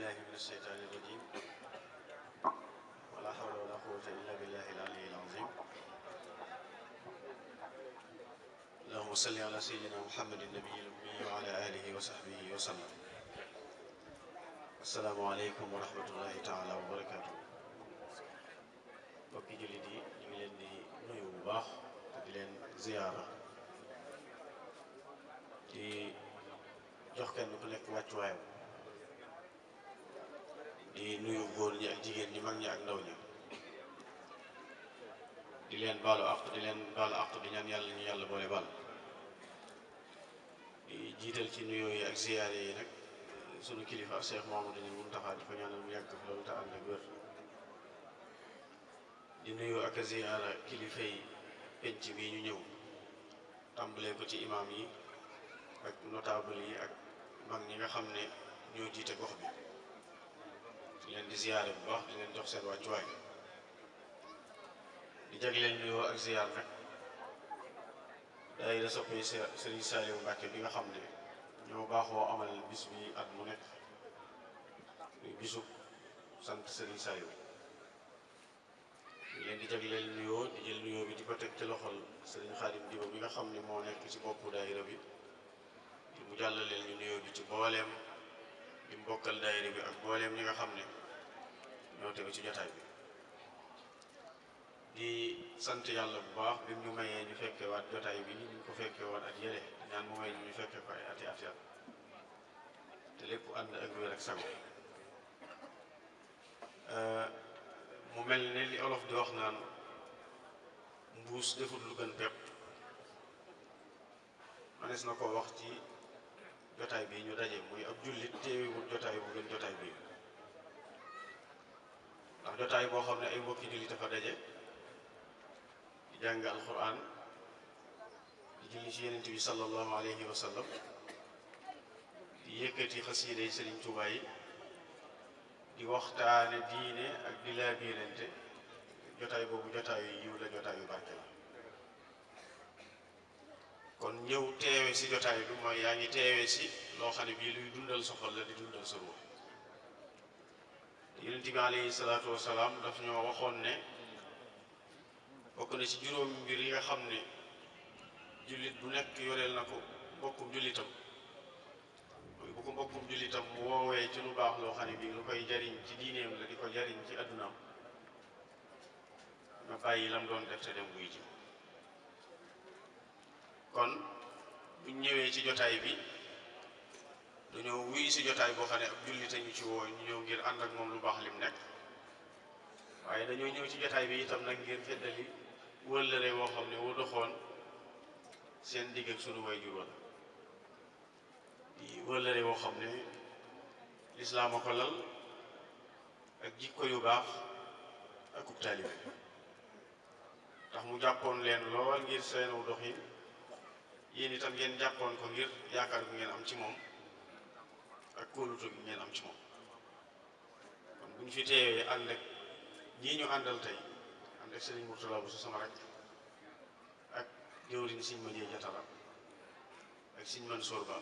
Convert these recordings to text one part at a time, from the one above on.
بالله من الشيطان الرجيم ولا حول ولا قوة إلا بالله العلي العظيم اللهم صل على سيدنا محمد النبي الأمي وعلى آله وصحبه وسلم السلام عليكم ورحمة الله تعالى وبركاته bokki jullit yi ñu ngi leen di nuyu bu baax te di leen ziyaara di jox kenn ku nekk wàccuwaayam di nuyu góor ñi ak jigéen ñi mag ñi ak ndaw ñi di leen baalu àq di ñaan yàlla ñu yàlla boole baal di jiital ci nuyoo yi ak ziyaare yi nag sunu kilifa Cheikh Mouhamadou Mountakha di ko ñaanal mu yàgg fi loolu te ànd ak wér di nuyu ak ziyaara kilifa yi penc bi ñu ñëw tàmbalee ko ci imaam yi ak notable yi ak mag ñi nga xam ne ñoo jiite gox bi di leen di ziyaare bu baax di leen jox seen wàccuwaay di jagleel nuyoo ak ziyaar nag daayira soppee Serigne Saliou Mbacke bi nga xam ne ñoo baaxoo amal bis bi at mu nekk muy bisu sant Serigne Saliou di leen di jagleel nuyoo di jël nuyoo bi di ko teg ci loxol Serigne Khadim Diba bi nga xam ne moo nekk ci boppu daayira bi di mu jàllaleel ñu nuyoo bi ci booleem di mbokkal daayira bi ak booleem ñi nga xam ne ñoo tegu ci jotaay bi di sant yàlla bu baax bi ñu mayee ñu fekke waat jotaay bi ñu ko fekke waat at yële ñaan mu may ñu fekke ko ay ati at te lépp ànd ak wér ak sago mu mel ne li olof di wax naan mbuus defut lu gën pepp manees na koo wax ci jotaay bi ñu daje muy ab jullit teewewut jotaay bu gën jotaay bi ndax jotaay boo xam ne ay mbokki jullit dafa daje di jàng alquran di julli ci yenent bi sallallahu alayhi wa sallam di yëkkati xasiida yi Sëriñ Tuubaa yi di waxtaane diine ak di laabirante jotaay boobu jotaayu yiw la jotaayu barke la kon ñëw teewe si jotaay bi mooy yaa ngi teewe si loo xam ne bii luy dundal sa xol la di dundal sa ruux yonent bi alayhi salaatu wasalaam daf ñoo waxoon ne bokk na ci juróomi mbir yi nga xam ne jullit bu nekk yoreel na ko mbokkum jullitam mooy bu ko mbokkum jullitam mu woowee ci lu baax loo xam ne bii lu koy jariñ ci diineem la di ko jariñ ci addunaam nga bàyyi lam doon def te dem wuy ji kon buñ ñëwee ci jotaay bi dañoo wuy si jotaay boo xam ne ab jullit ñu ci woo ñu ñëw ngir ànd ak moom lu baax lim nekk waaye dañoo ñëw ci jotaay bi itam nag ngir feddali wëllëre woo xam ne wu doxoon seen digg ak sunu way jur wala di wëllëre woo xam ne lislaam a ko lal ak jikko yu baax ak ub taalibe tax mu jàppoon leen lool ngir seenu doxin yéen itam ngeen jàppoon ko ngir yaakaar gu ngeen am ci moom ak kóolutu gi ngeen am ci moom kon bu ñu fi teewee ànd ak ñii ñu àndal tey ànd ak Sëriñ Murtala bu su sama rek ak jëwriñ Sëriñ ma jee jatara ak Sëriñ Mansour Ba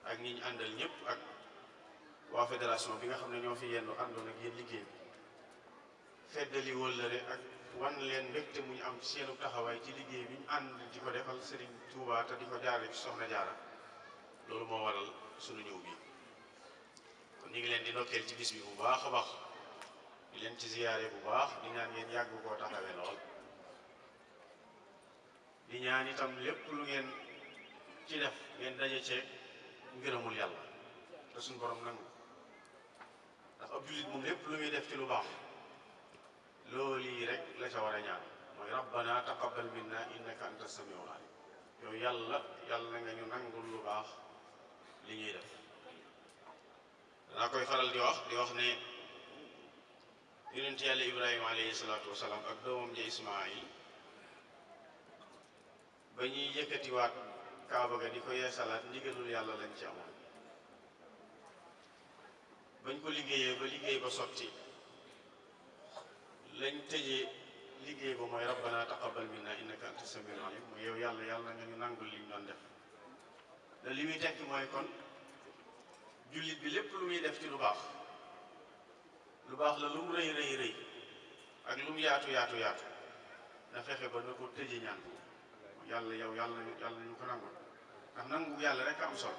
ak ñi ñu àndal ñëpp ak waa fédération bi nga xam ne ñoo fi yendu àndoon ak yéen liggéey bi feddali wëllëre ak wan leen mbégte mu ñu am ci seenu taxawaay ci liggéey bi ñu ànd di ko defal Sëriñ Tuubaa te di ko jaare ci Soxna Jaara loolu moo waral sunu ñëw bi kon ñu ngi leen di ndokkeel ci bis bi bu baax a baax di leen ci ziyaare bu baax di ñaan ngeen yàgg koo taxawee lool di ñaan itam lépp lu ngeen ci def ngeen daje ceeg ngërëmul yàlla te suñu borom nangu ndax ab jullit moom lépp lu muy def ci lu baax loolu yi rek la ca war a ñaan mooy rabbana taqabbal minna innaka anta samiul alim yow yàlla nga ñu nangul lu baax li ñuy def danaa koy faral di wax ne yonent yàlla Ibrahima alayhi salaatu wasalaam ak doomam ja Ismaayil ba ñuy yëkkatiwaat kaaba ga di ko yeesalaat ndigalul yàlla lañ ci amoon bañ ko liggéeyee ba liggéey ba sotti lañ tëjee liggéey ba mooy rabbana taqabbal minna innaka anta samiul alim mooy yow yàlla nga ñu nangul liñ doon def te li muy tekki mooy kon jullit bi lépp lu muy def ci lu baax la lu mu rëy rëy rëy ak lu mu yaatu yaatu yaatu na fexe ba na ko tëje ñaan yàlla yow yàlla ñu ko nangul ndax nangu yàlla rek am solo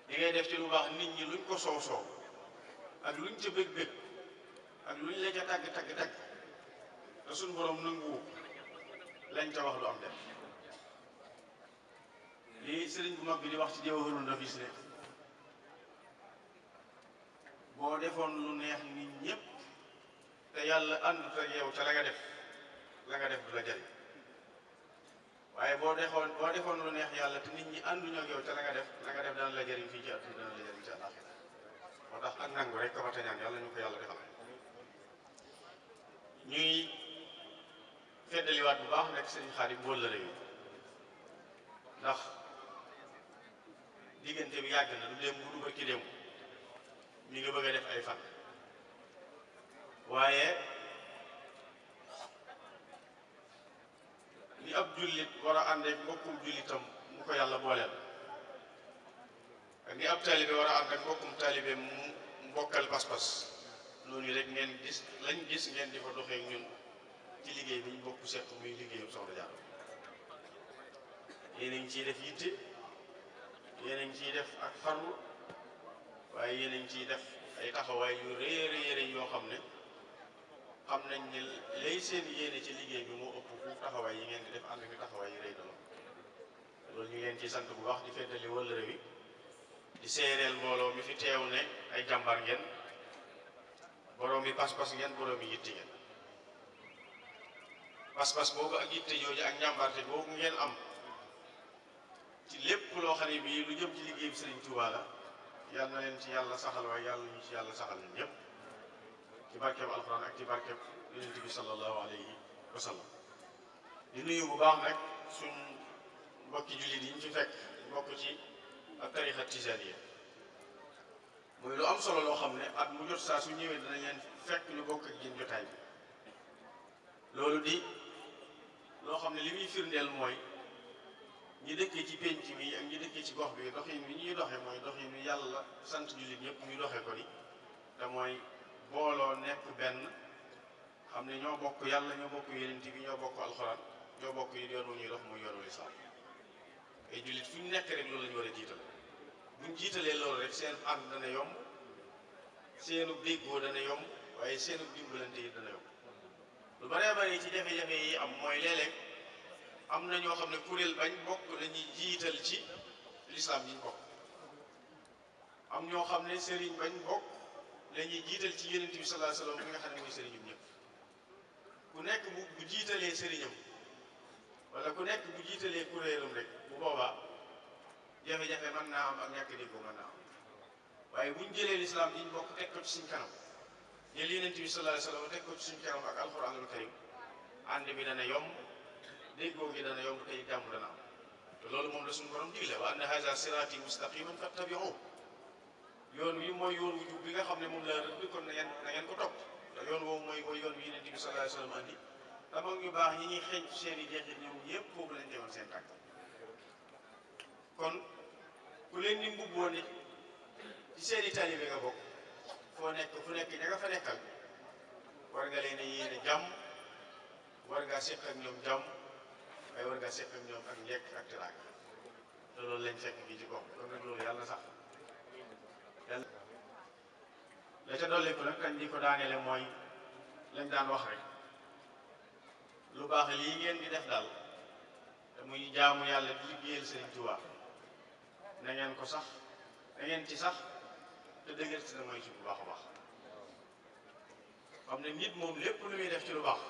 li ngay def ci lu baax nit ñi luñ ko soow soow ak luñ ca bëgg bëgg ak luñ la ca tàgg tàgg tàgg te suñ borom nanguwu lañ ca wax lu am def lii sëriñ bu mag bi di wax ci Jawharun Nafis ne boo defoon lu neex nit ñépp te yàlla àndut ak yow ca la nga def du la jariñ waaye boo defoon lu neex yàlla te nit ñi ànduñu ak yow ca la nga def dana la jariñ fii ci àdduna dana la jariñ ci àllaaxira moo tax ak nangu rek ko te ñaan yàlla ñu ko yàlla defal ñuy feddaliwaat bu baax nekk sëriñ Xaadim wóllëre yi ndax diggante bi yàgg na du dem bu dugal ci dem mi nga bëgg a def ay fan waaye ni ab jullit war a ànd ak mbokkum jullitam mu ko yàlla booleel ak ni ab taalibe war a ànd ak mbokkum taalibe mu mbokkal pas-pas noonu rek ngeen gis lañ gis ngeen di fa doxee ñun ci liggéey bi ñu bokk seq muy liggéeyu Soxna Jaara yéen a ngi ciy def yitte yéen a ngi ciy def ak farlu waaye yéen a ngi ciy def ay taxawaay yu rëy a rëy yoo xam ne xam nañ ne lay seen yéene ci liggéey bi moo ëpp fu taxawaay yi ngeen di def ànd ak taxawaay yu rëy doon loolu ñu ngeen ci sant bu baax di feddali wëllëre wi di seereel mbooloo mi fi teew ne ay jàmbar ngeen borom bi pas-pas ngeen borom bi yitte ngeen pas-pas boobu ak yitte jooju ak njàmbarte boobu ngeen am ci lépp loo xam ne bii lu jëm ci liggéey bi Sëriñ Tuubaa la yàlla na leen ci yàlla saxal waaye yàlla ñu ci yàlla saxal ñun ñëpp ci barkeb alxuraan ak ci barkeb yonent bi sallallahu alayhi wa sallam di nuyu bu baax nag suñ mbokki jullit yi ñu fi fekk mbokk ci ak tarixa tijaaniya muy lu am solo loo xam ne at mu jot saa su ñëwee danañ leen fekk ñu bokk ak yéen jotaay bi loolu di loo xam ne li muy firndeel mooy ñi dëkkee ci penc mi ak ñi dëkkee ci gox bi doxin bi ñuy doxe mooy doxin bi yàlla sant jullit ñëpp ñu doxe ko ni te mooy booloo nekk benn xam ne ñoo bokk yàlla ñoo bokk yonent bi ñoo bokk alxuraan ñoo bokk yi yoon wu ñuy dox muy yoonu lislaam ay jullit fu ñu nekk rek loolu la ñu war a jiital buñ jiitalee loolu rek seen ànd dana yomb seenu déggoo dana yomb waaye seenu dimbalante yi dana yomb lu baree bari ci jafe-jafe yi am mooy léeg-léeg am na ñoo xam ne kuréel bañ bokk lañuy jiital ci lislaam yi ñu bokk am ñoo xam ne sëriñ bañ bokk lañuy jiital ci yonent bi sallallahu alayhi wasallam mi nga xam ne mooy sëriñum ñëpp ku nekk bu jiitalee sëriñam wala ku nekk bu jiitalee kuréelam rek bu boobaa jafe-jafe mën naa am ak ñàkk déggoo mën naa am waaye buñ jëlee lislaam yi ñu bokk teg ko ci suñ kanam jël yonent bi sallallahu alayhi wasallam teg ko ci suñ kanam ak alxuraanul karim ànd bi dana yomb déggoo gi dana yomb tey jàmm dana am te loolu moom la suñu borom digle wa anna haza sirati mustaqiman fattabi'u yoon wi mooy yoon wu jub bi nga xam ne moom la rëdd kon na ngeen ko topp te yoon woowu mooy yoon wi yonent bi sallallahu alayhi wasallam andi te mag ñu baax ñi ñuy xeeñ seen i jeexit ñoom ñëpp foofu lañ teewoon seen tànk kon ku leen di mbubboo nit ci seen i taalibe nga bokk foo nekk fu nekk ña nga fa nekkal war nga leen a yéene jàmm war ngaa seq ak ñoom jàmm waaye war ngaa seq ak ñoom ak njekk ak teraanga te loolu lañ fekk fii ci gox kon nag loolu yàlla sax yàlla la ca dolliku nag kañ di ko daaneele mooy lañ daan wax rek lu baax lii ngeen di def daal te muy jaamu yàlla di liggéeyal Sëriñ Tuubaa na ngeen ko sax na ngeen ci sax te dëgër si na mooy ci bu baax a baax xam ne nit moom lépp lu muy def ci lu baax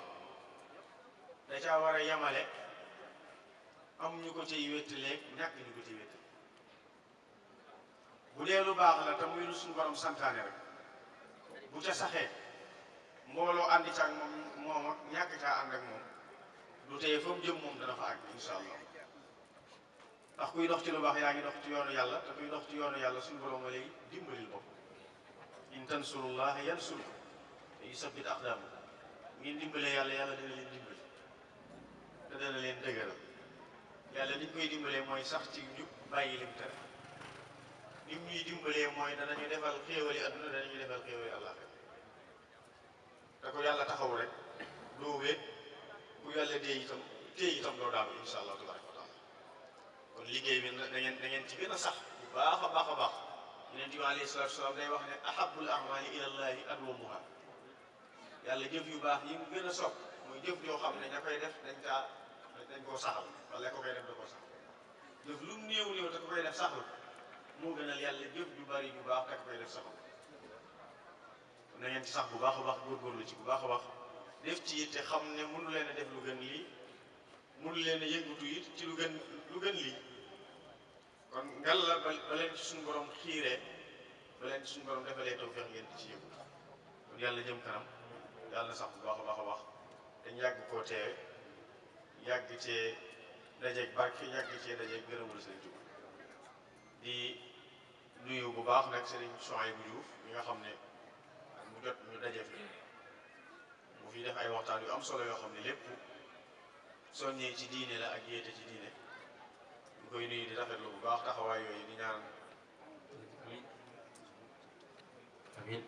da caa war a yamale am ñu ko ciy wéttaleeg ñàkk ñu ko ciy wéttale bu dee lu baax la te muy lu suñu borom santaane rek bu ca saxee mbooloo àndi ca ak moom ak ñàkk caa ànd ak moom du teye fa mu jëm moom dana fa àgg insha allah ndax kuy dox ci lu baax yaa ngi dox ci yoonu yàlla te kuy dox ci yoonu yàlla suñu borom a lay dimbalil bopp in tansurullaha yansurkum te yusabbit aqdamakum ngeen dimbalee yàlla yàlla dana leen dimbali te dana leen dëgëral yàlla niñ koy dimbalee mooy sax ci njub bàyyi lim tere lim ñuy dimbalee mooy danañu defal xéewali adduna danañu defal xéewali àllaaxira te ko yàlla taxaw rek doo wéet ku yàlla dee itam doo daanu insha allah tabaraka wa taala kon liggéey bi da ngeen ci gën a sax bu baax a baax a baax Yonent bi alayhi salaatu wa salaam day wax ne ahabbul a'maali ilallahi adwamuha yàlla jëf yu baax yi mu gën a sopp mooy jëf yoo xam ne ña koy def dañ koo saxal wala ko koy def da koo saxal jëf lu mu néew néew te ko koy def saxal moo gënal yàlla jëf ju bari ju baax te ko koy def saxal na ngeen ci sax bu baax a baax góorgóorlu ci bu baax a baax def ci it te xam ne mënu leen a def lu gën lii mënu leen a yëngatu it ci lu gën lii kon ngal la ba leen ci suñu borom xiiree ba leen ci suñu borom defalee tawfeex ngeen di ci yëngu kon yàlla jëm kanam yàlla na sax bu baax a baax a baax dañ yàgg koo teewe yàgg cee dajeeg barke yàgg cee dajeeg gërëmul Sëriñ Tuuba di nuyu bu baax nag Sëriñ Souhaïbou Diouf mi nga xam ne mu jot ñu daje fi mu fi def ay waxtaan yu am solo yoo xam ne lépp soññee ci diine la ak yéete ci diine ñu koy nuyu di rafetlu bu baax taxawaay yooyu di ñaan amiin